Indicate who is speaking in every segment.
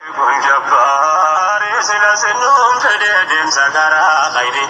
Speaker 1: Kun jabbaari sila sinuun fedhee deemsa karaa khayri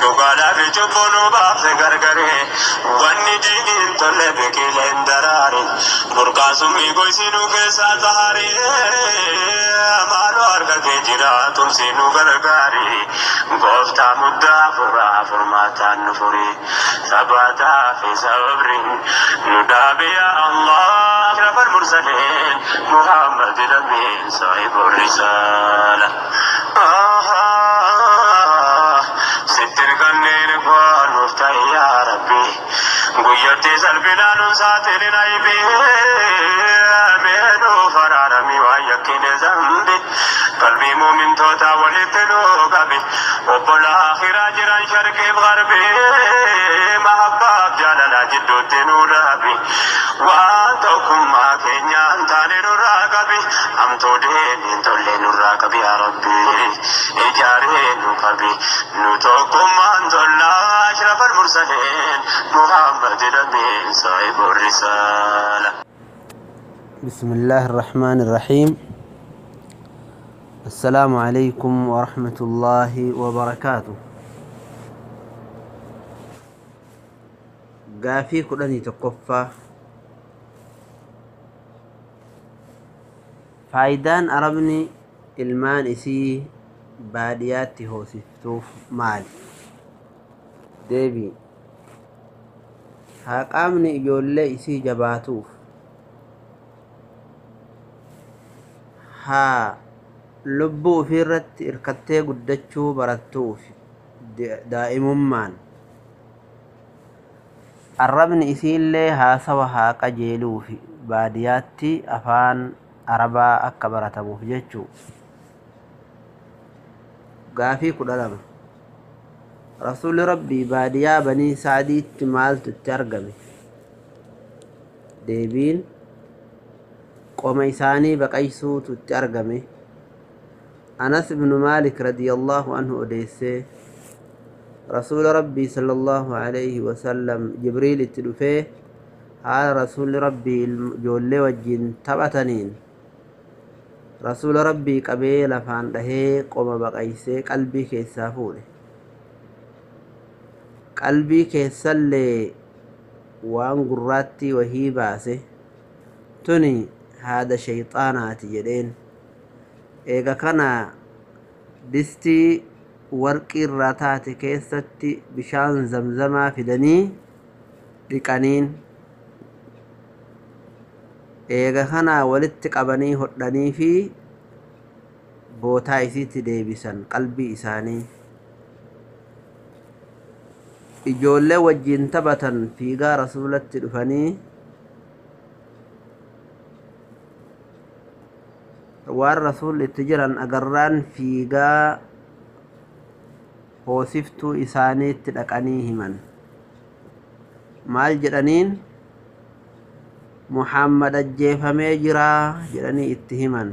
Speaker 1: dhugaadhaa fi cubbuu nu baafte gargare wanni diiniin tolle biqile hin daraari burqaa summii goysinuu keessaa tahaari maaloo harka kee jira tumsii nu gargaari gooftaa muddaa furaa furmaataan nu furi sabaataa fi sabri nu dhaabi yaa Allah أشرف المرسلين محمد الأمين صاحب الرسالة ستر kanneen koo nuuf ta'i yaa Rabbi guyyatti salphinaa nun saaxilin aybi mee nuuf araarami waan yakkine zambi qalbii muumintootaa walitti nuu qabi obbolaa akhiraa jiran sharqiif garbi mahabbaaf jaalalaa jidduutti nuu dhaabi waan tokkummaa keenyaan taane nurraa qabi hamtuu deeniin tolle nurraa qabi yaa Rabbi ijaaree nu qabi nu tokkummaan tollaa أشرف المرسلين محمد الأمين صاحب الرسالة.
Speaker 2: بسم الله الرحمن الرحيم. السلام عليكم ورحمة الله وبركاته. Gaafii 11ffaa. Faayidaan Arabni ilmaan isii baadiyyaatti hoosiftuuf maali? Deebii: Haa qaamni ijoollee isii jabaatuuf, haa lubbuu ofiirratti hirkattee guddachuu barattuuf daa'imummaan. Arrabni isiillee haasawa haa qajeeluufi baadiyyaatti afaan Arabaa akka baratamuuf jechuu. Gaafii 12. Rasuulli Rabbii baadiyyaa Banii Sa'diitti maaltu itti argame? Deebiin: qoma isaanii baqaysuutu itti argame. Anas ibnu Maalik radiyallahu anhu odeessee, Rasuula Rabbii sallallahu alayhi wasallam Jibriil itti dhufee haala Rasuulli Rabbii ijoollee wajjin taphataniin Rasuula Rabbii qabee lafaan dhahee qoma baqaysee qalbii keessaa fuudhe. Qalbii keessallee waan gurraattii wahii baase, tuni haada shayxaanaati jedheen. Eega kana distii warqii irraa taate keessatti bishaan zamzamaa fidanii dhiqaniin. Eega kana walitti qabanii hodhanii fi bootaa isiitti deebisan qalbii isaanii. Ijoollee wajjin taphatan fiigaa Rasuulatti dhufanii waan Rasuulli itti jiran agarraan fiigaa hoosiftuu isaaniitti dhaqanii himan. Maal jedhaniin? Muhammad ajjeefamee jiraa jedhanii itti himan.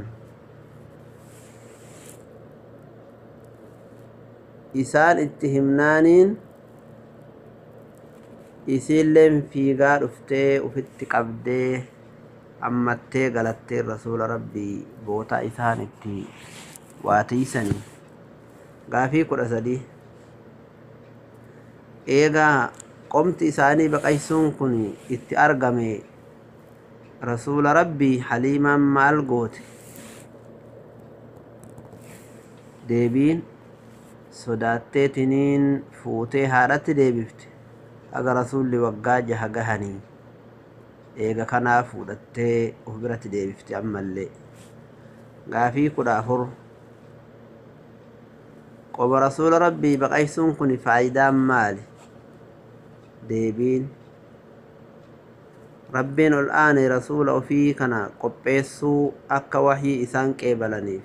Speaker 2: Isaan itti himnaaniin isiilleen fiigaa dhuftee ufitti qabdee hammattee galattee Rasuula Rabbii bootaa isaan itti waa tiisanii. Gaafii 13. Eegaa qomti isaanii baqaysuun kun itti argame Rasuula Rabbii Haliimaan maal goote? Deebiin: sodaatteetiniin fuutee haadhatti deebifte haga Rasuulli waggaa 6 gahanii. Eega kanaa fuudhattee of biratti deebifte ammallee. Gaafii 14. Qoma Rasuula Rabbii baqaysuun kun faayidaan maali? Deebiin: Rabbiin ol aane Rasuula ofii kana qopheessuu akka wahyii isaan qeebalaniif.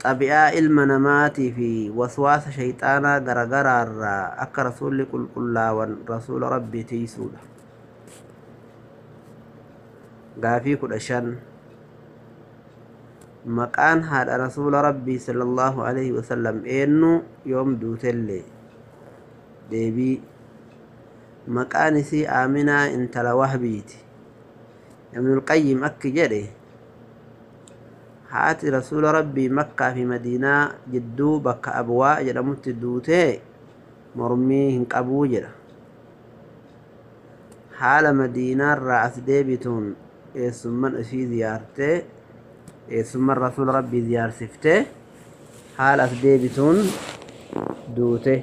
Speaker 2: Xabi'aa ilma namaatii fi waswaasa shayxaanaa garagaraarraa akka Rasuulli qulqullaawan Rasuula Rabbii tiisuudha. Gaafii 15. Maqaan haadha Rasuula Rabbii sallallahu alaihi wasallam eenyu, yoom duutellee? Deebii: Maqaan isii Aaminaa intala Wahbiiti. Ibnul Qayyim akki jedhe haati rasuula rabbii Makkaa fi Madiinaa jidduu bakka Abwaa jedhamutti duutee mormii hin qabuu jedha. Haala Madiinaarraa as deebituun eessumman isii ziyaartee eessumman rasuula rabbii ziyaarsiftee haala as deebituun duute.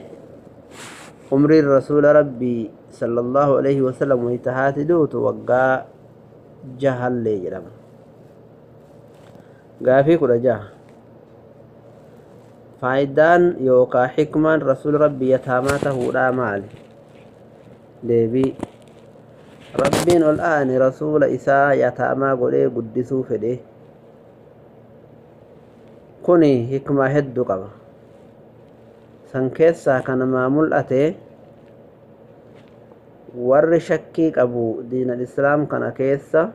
Speaker 2: Umriin rasuula rabbii sallallahu alaihi wasallam wayita haati duutu waggaa jahallee jedhama. Gaafii 16 faayidaan yookaa xikmaan rasuula rabbii yataamaa tahuudhaa maali? Deebii: Rabbiin ol aane rasuula isaa yataamaa godhee guddisuu fedhe. Kuni hikmaa hedduu qaba. San keessaa kanamaa mul'ate warri shakkii qabu diinal islaam kana keessa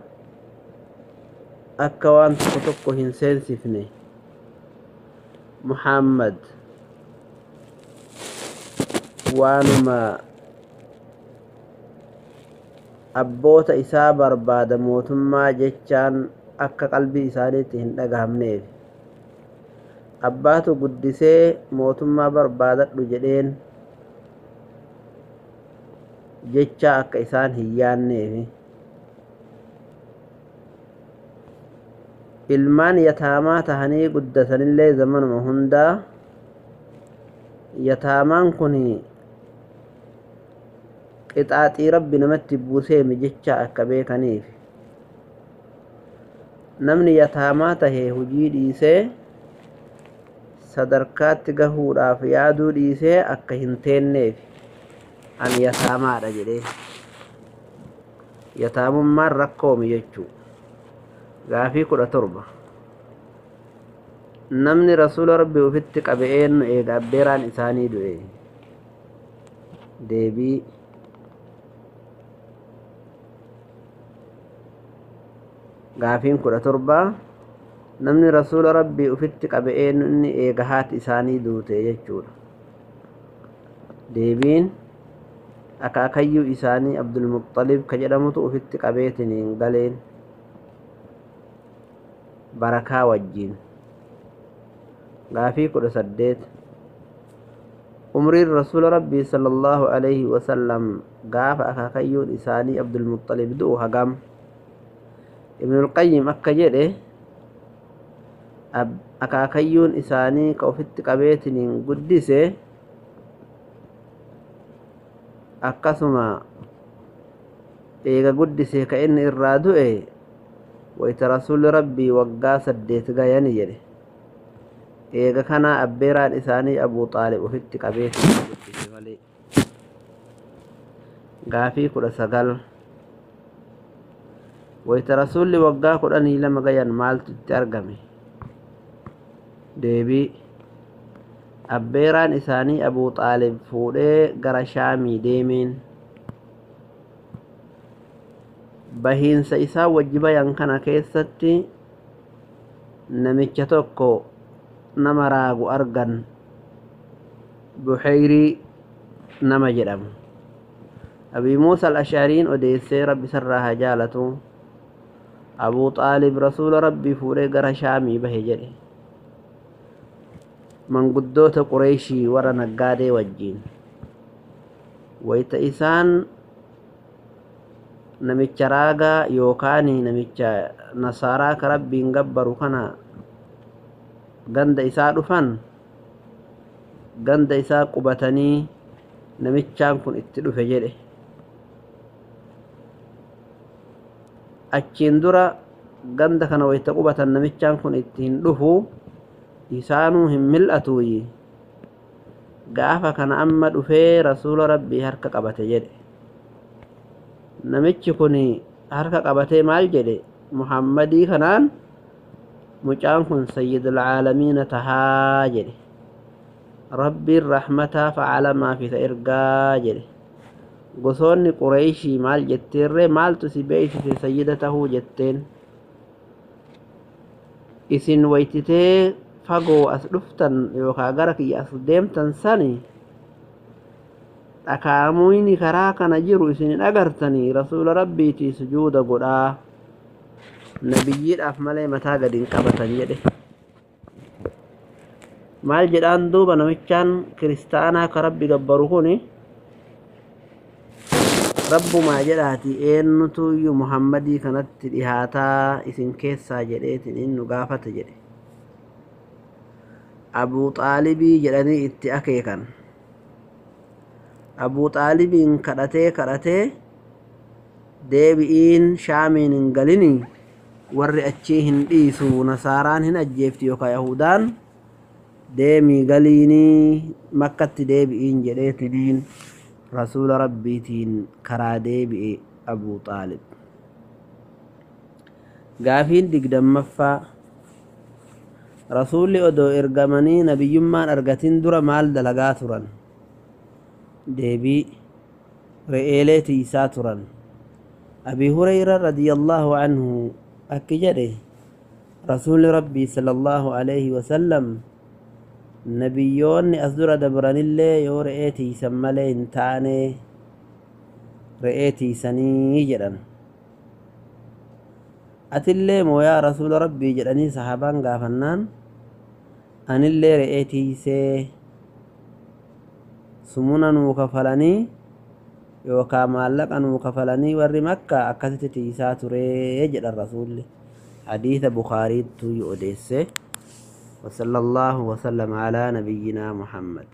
Speaker 2: akka waan tokko tokko hin seensifne. Muhammad waanuma abboota isaa barbaada mootummaa jechaan akka qalbii isaaniitti hin dhagahamneef abbaatu guddisee mootummaa barbaadadhu jedheen jecha akka isaan hin yaanneef. Ilmaan yataamaa tahanii guddatanillee zamanuma hundaa yataamaan kun qixaaxii rabbi namatti buuseemi jecha akka beekaniif. Namni yataamaa tahe hujii dhiisee sadarkaatti gahuudhaaf yaaduu dhiisee akka hin teenneef ani yataamaadha jedhee. Yataamummaan rakkoomi jechuu. Gaafii 17 namni rasuula rabbii ofitti qabe eenyu eega abbeeraan isaanii du'e? Deebii: Gaafiin 17 namni rasuula rabbii ofitti qabe eenyu inni eega haati isaanii duute jechuudha. Deebiin akaakayyuu isaanii Abdulmuxalib ka jedhamutu ofitti qabeetiniin galeen barakaa wajjiin. Gaafii 18 umriin rasuula rabbii sallallahu alaihi wasallam gaafa akaakayyuun isaanii Abdulmuxalib du'u hagam? Ibnul Qayyim akka jedhe akaakayyuun isaanii ka ofitti qabeetiniin guddise akkasuma eega guddise ka inni irraa du'e wayita rasuulli rabbii waggaa 8 gayani jedhe. Eega kanaa abbeeraan isaanii Abuu Xaalib ofitti qabeetiniin guddise malee. Gaafii 19 wayita rasuulli waggaa 12 gayan maaltu itti argame? Deebii: Abbeeraan isaanii Abuu Xaalib fuudhee gara Shaamii deemeen. Bahiinsa isaa wajji bayan kana keessatti namicha tokko nama raagu argan, Buhayrii nama jedhamu. Abii Muusa al-Ash'ariin odeessee rabbi sarraa haa jaalatu. Abuu Xaalib rasuula rabbii fuudhee gara Shaamii bahe jedhe. Manguddoota Qureeshii warra naggaadee wajjiin. Wayita isaan namicha raagaa yookaan namicha nasaaraa ka rabbiin gabbaru kana ganda isaa dhufan, ganda isaa qubatanii namichaan kun itti dhufe jedhe. Achiin dura ganda kana wayita qubatan namichaan kun itti hin dhufu, isaanuu hin mil'atuuyi. Gaafa kana amma dhufee rasuula rabbii harka qabate jedhe. Namichi kun harka qabatee maal jedhe? Muhammadii kanaan mucaan kun sayyidul caalamiina tahaa jedhe. Rabbiin rahmataa facalamaa fi ergaa jedhe. Gosoonni Qureeshii maal jetteerree maaltu si beeksise sayyida tahuu jetteen? Isin waytitee fagoo as dhuftan yookaan gara kiyya as deemtan sani dhakaamuuni karaa kana jiru isin hin agartanii rasuula rabbiitii sujuuda godhaa. Nabiyyiidhaaf malee mataa gadi hin qabatan jedhe. Maal jedhaan duuba namichaan kiristaanaa ka Rabbi gabbaru kuni rabbumaa jedhaati eenyutuyyuu Muhammadii kanatti dhihaataa isin keessaa jedheetiin inni gaafate jedhe. Abuu Xaalibii jedhanii itti akeekan. Abuu Xaalibiin kadhatee kadhatee deebi'iin Shaamiin hin galinii warri achii hin dhiisu, nasaaraan hin ajjeefti yookaan Yahudaan, deemii galiinii Makkatti deebi'iin jedheetiniin rasuula Rabbiitiin karaa deebi'e Abuu Xaalib. Gaafiin 20ffaa, rasuulli odoo ergamanii nabiyyummaan argatin dura maal dalagaa turan? Deebii: re'eelee tiisaa turan. Abi Hureyra radiyallaahu anhu akki jedhe, rasuulli Rabbii sallallahu alaihi wasallam nabiyyoonni as dura dabranillee yoo re'ee tiisan malee hin taane, re'ee tiisanii jedhan. Atillee moo yaa rasuula Rabbii jedhanii sahaabaan gaafannaan, anillee re'ee tiisee sumuna nuu kafalanii yookaan maallaqa nuu kafalanii warri Makkaa akkasitti tiisaa turee jedhan rasuulli. Hadiisa Bukaariittu odeesse. وصلى الله وسلم على نبينا محمد.